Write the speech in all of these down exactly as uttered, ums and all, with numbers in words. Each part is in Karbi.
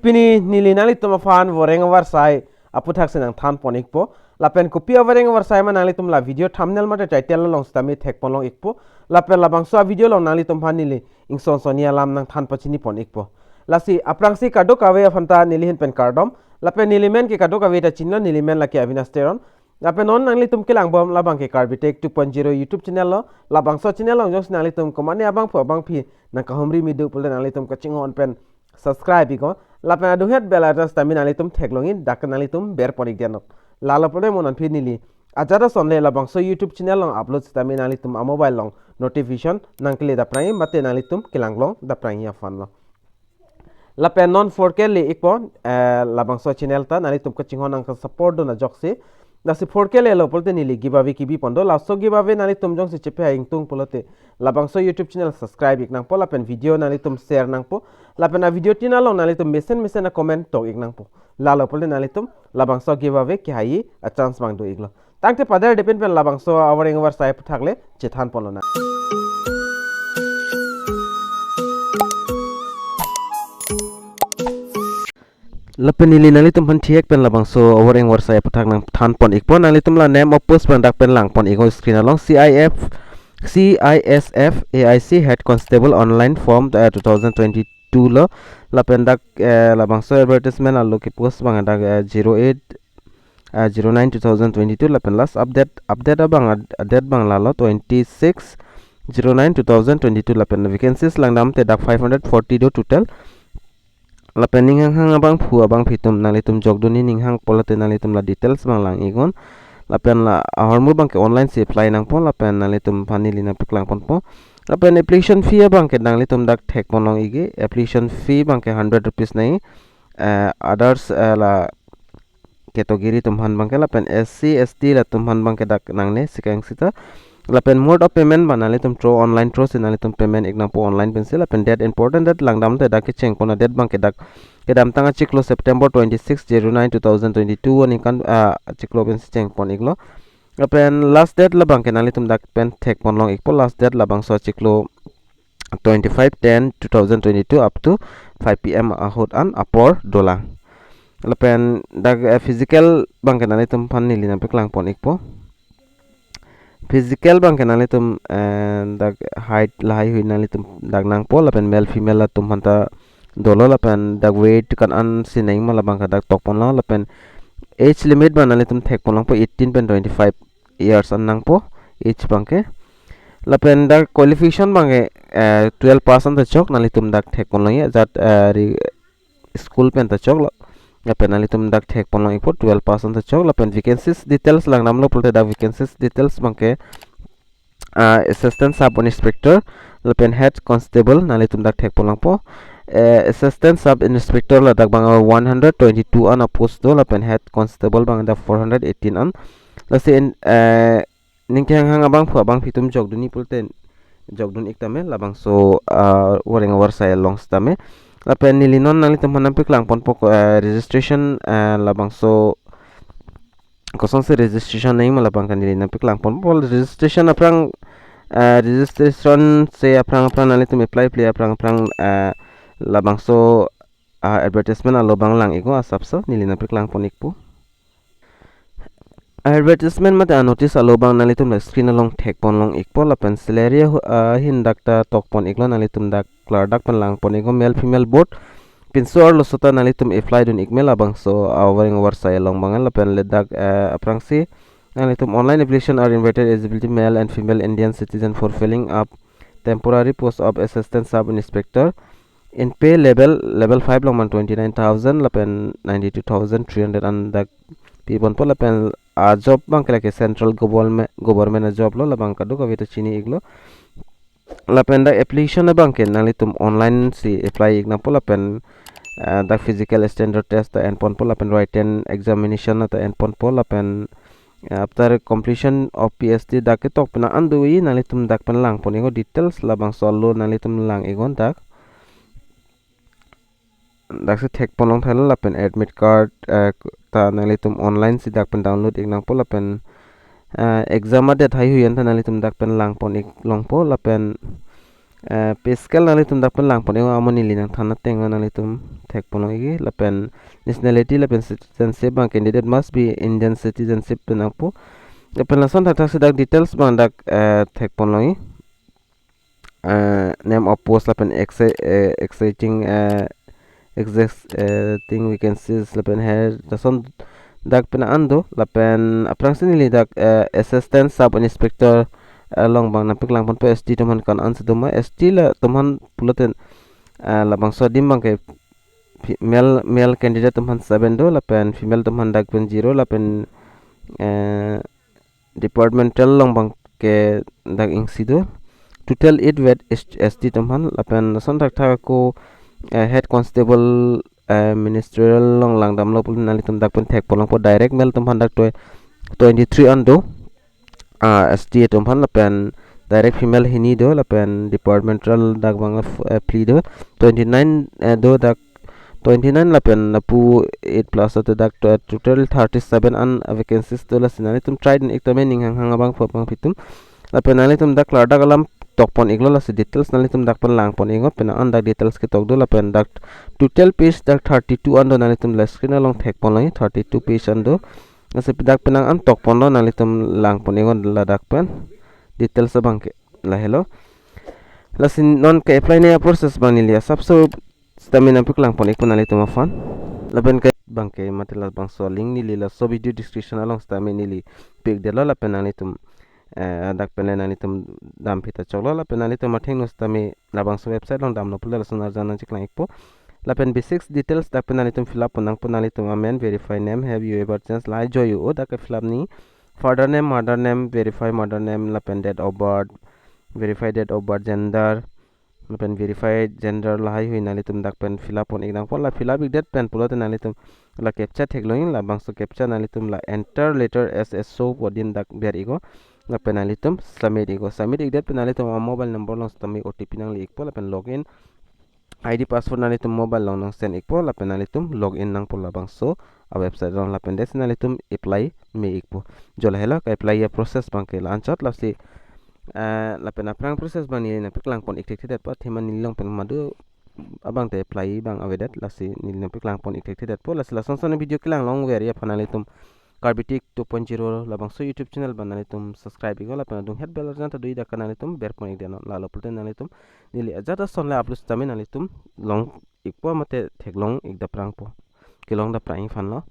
Pini neli nanglitum aphan voreng avarsai aputhak si nangthan pon ikpo. Lapen kopi avoreng avarsai ma nanglitum la video thumbnail mate title along sitame thek pon long ikpo. Lapen labangso a video along nanglitum aphan neli ingson sonni alam nangthan pachini pon ikpo. Lasi aphrangsi kadokave aphanta neli ahin pen kardom. Lapen neli men ke kadokave ta chinilo, neli men lake Avinash Teron. Lapen non nanglitum kelang bom labang ke Karbi Tech two point zero YouTube channel lo. Labangso channel along jongsi nanglitum komane abangphu abangphi nangkahumri midu pulote nanglitum kachinghon pen subscribe iknon. Lapen adunghet bell icon sitame nanglitum theklongji, dak nanglitum ber pon ik dia non. Lalo pulote mo non aphi neli ajat ason le labangso YouTube channel along upload sitame nanglitum a mobile along notification nangkele daprangji mate nanglitum kelang long daprangji aphan lo. Lapen non four K le ikpo, eh, labangso channel ta nanglitum kachinghon nangka support dun ajoksi. Lasi four K lelo pulote neli giveaway kebi pon do. Laso giveaway nanglitum jongsi chepi ha ingtung pulote labangso YouTube channel subscribe ik nangpo, lapen video nanglitum share nangpo, lapen a video tin along nanglitum mesen mesen a comment tok ik nangpo. Lalo pulote nanglitum labangso giveaway kehai a chance abang do iklo. Tangte pader depin pen labangso avoreng avarsai aputhak le chethan pon lonang. Lapen neli nanglitum aphan thihek pen labangso avoreng avarsai aputhak nangthan pon ikpo. Nanglitum la name of post abang dak pen lang pon iknon screen along. C I F, C I S F A I C Head Constable online form, eh, two thousand twenty-two lo. Lapen dak, eh, labangso advertisement alo ke post abang dak, eh, zero eight, eh, zero nine two thousand twenty-two, lapen last update, update abang ad-, date abang lalo twenty-six zero nine two thousand twenty-two. Lapen vacancies langdam te dak five hundred forty do total. Lapen ning hanghang abangphu abangphi atum nanglitum jokdunji ning hang pulote nanglitum la details abang lang iknon. Lapen la ahormu abang ke online si apply nangpo, lapen nanglitum aphan neli nangpaklang ponpo. Lapen application fee abang ke nanglitum dak thek pon long ikji. Application fee abang ke hundred rupees nangji. Eh, others, eh, la category atum aphan abang ke, lapen S C, S T latum aphan abang ke dak nangne si keng sita. Lapen mode of payment abang nanglitum through online through si nanglitum payment ik nangpo online pensi. Lapen date important date langdam te dak kecheng pon a date abang ke dak kedamtang achiklo September twenty-six zero nine two thousand twenty-two aningkan, ah, achiklo pensi cheng pon iklo. Lapen last date labang ke nanglitum dak pen thek pon long ikpo, last date labangso achiklo twenty-five ten two thousand twenty-two up to five P M ahut an apor dolang. Lapen dak, eh, physical abang ke nanglitum aphan neli nangpaklang pon ikpo. Physical abang ke nanglitum, eh, dak height lahai hui nanglitum dak nangpo, lapen male female latum aphanta dolo, lapen dak weight kan an si nangji ma labang ke dak tok pon long, lapen age limit abang nanglitum thek pon longpo eighteen pen twenty-five years an nangpo age abang ke. Lapen dak qualification abang ke, eh, twelve pass an ta chok nanglitum dak thek pon longji, ajat, eh, ri-, school pen ta choklo. Lapen nanglitum dak thek pon long ikpo twelve pass an ta chok. Lapen vacancies details langdamlo pulote dak vacancies details abang ke, ah, Assistant Sub Inspector lapen Head Constable nanglitum dak thek pon longpo. Eh, Assistant Sub Inspector ladak abang one hundred twenty-two an a post do, lapen Head Constable abang dak four hundred eighteen an. Lasi in, eh, ning kehanghang abangphu abangphi atum jokdunji pulote jokdun ik tame labangso, ah, voreng avarsai along sitame. Lapen neli non nanglitum aphan nangpaklang ponpo, eh, registration, eh, labangso kosonsi registration nangji ma labang ke neli nangpaklang ponpo. Registration aphrang, eh, registration si aphrang aphrang nanglitum apply apply aphrang aphrang, eh, labangso, ah, advertisement alo abang lang iknon, asapso neli nangpaklang pon ikpo. Advertisement mate a notice alo abang nanglitum la screen along thek pon long ikpo, lapen salary ahu-, ah, ahin dak ta tok pon iklo, nanglitum dak klardak pen lang pon iknon, male female both. Pinso arloso ta nanglitum apply dun ik me labangso, ah, voreng avarsai along abang, lapen le dak, eh, aphrangsi nanglitum online application are invited, eligibility male and female Indian citizen for filling up temporary post of Assistant Sub Inspector. In pay level, level five along abang twenty-nine thousand lapen ninety-two thousand three hundred an dak pi ponpo, lapen, ah, job abang ke lake central government, government a job lo, labang kadokave ta chini iklo. Lapen dak application abang ke nanglitum online si apply ik nangpo, lapen, ah, dak physical standard test ta en ponpo, lapen written examination ta en ponpo, lapen, ah, after completion of P S T dak ketok pen an doji nanglitum dak pen lang pon iknon details labangso alo nanglitum lang iknon dak. Dak si thek pon long tha lo, lapen admit card, eh, ta nanglitum online si dak pen download ik nangpo, lapen, eh, exam a date haihui an ta nanglitum dak pen lang pon ik longpo, lapen Eh, pay scale nanglitum dak pen langpon iknon, amo neli nangthan ateng nanglitum thekpon long ikji. Lapen nationality lapen citizenship abang candidate must be Indian citizenship pen nangpo. Lapen lason thakthak si dak details abang dak, eh, thekpon long ikji. Eh, name of post lapen exe-, eh, existing, eh, exist, eh, thing vacancies lapen her lason dak pen an do. Lapen aphrangsi neli dak, eh, assistant sub inspector, eh, along abang nangpaklang ponpo, S T atum aphan ko-an si doma. S T la atum aphan pulote, eh, labangso adim abang ke phi-, male, male candidate atum aphan seven do, lapen female atum aphan dak pen zero, lapen, eh, departmental along abang ke dak isi do. Total eight vet S-, S T atum aphan, lapen lason thakthak ako, eh, head constable, eh, ministerial along langdamlo pulote nanglitum dak pen thekpon longpo, direct male atum aphan dak twe-, twenty-three an do. Ah, S T atum aphan, lapen direct female hini do, lapen departmental dak abang, eh, phli do, twenty-nine, eh, do dak twenty-nine, lapen lapu eight plus ate dak to-, total thirty-seven an vacancies do. Lasi nanglitum try dun ik tame ning hanghang abangphu abangpi atum. Lapen nanglitum dak klardak alam tokpon iklo, lasi details nanglitum dak pen langpon iknon, pen an dak details ketok do. Lapen dak total page dak thirty-two an do, nanglitum la screen along thekpon long ikji, thirty-two page an do. Lasi dak pen an tokponlo, nanglitum langpon iknon ladak pen details abang ke lahelo. Lasi non ke-apply ni a-process abang neli asapso sitame nangpaklang pon ikpo nanglitum aphan. Lapen ke abang ke mate labangso link neli laso video description along sitame neli pik detlo, lapen nanglitum, eh, dak pen nanglitum damphit ta choklo, lapen nanglitum athengno sitame labangso website along damlo pulote lason arjan nangcheklang ikpo. Lapen basics details dak pen nanglitum fill up pon nangpo, nanglitum amen, verify name, have you ever changed, lahai ajoine dak ke fill up nangji. Father name, mother name, verify mother name, lapen date of birth, verify date of birth, gender, lapen verify gender lahaihui nanglitum dak pen fill up pon ik nangpo. La fill up ikdet pen pulote nanglitum la captcha theklong ikji, labangso captcha nanglitum la enter letter as a show pu adim dak ber iknon. Lapen nanglitum submit iknon. Submit ikdet pen nanglitum a-mobile number along sitame O T P nangle ikpo, lapen login I D password nanglitum mobile along nangsend ikpo, lapen nanglitum login nangpo labangso a-website along, lapen desi nanglitum apply me ikpo. Jo lahelo ke-apply a-process abang ke la-anchot. Lasi, eh, lapen aphrang process abang neli nangpaklang pon ik thekthedetpo, athema neli along pen madu abang te apply abang avedet, lasi neli nangpaklang pon ik thekthedetpo. Lasi lason son video kelang longver aphan nanglitum Karbi Tech two point zero labangso YouTube channel abang nanglitum subscribe iknon, lapen adung het bell arjan ta do, dak ke nanglitum ber pon ik detnon, lalo pulote nanglitum neli ajat ason le upload sitame nanglitum long ikpo mate theklong ik daprangpo, kelong daprang ik aphanlo.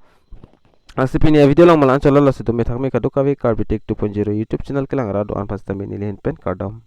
Lasi pini a-video along ma la-anchotlo, lasi dome thakme kadokave Karbi Tech two point zero YouTube channel kelang ra do-an aphan sitame neli ahin pen kardom.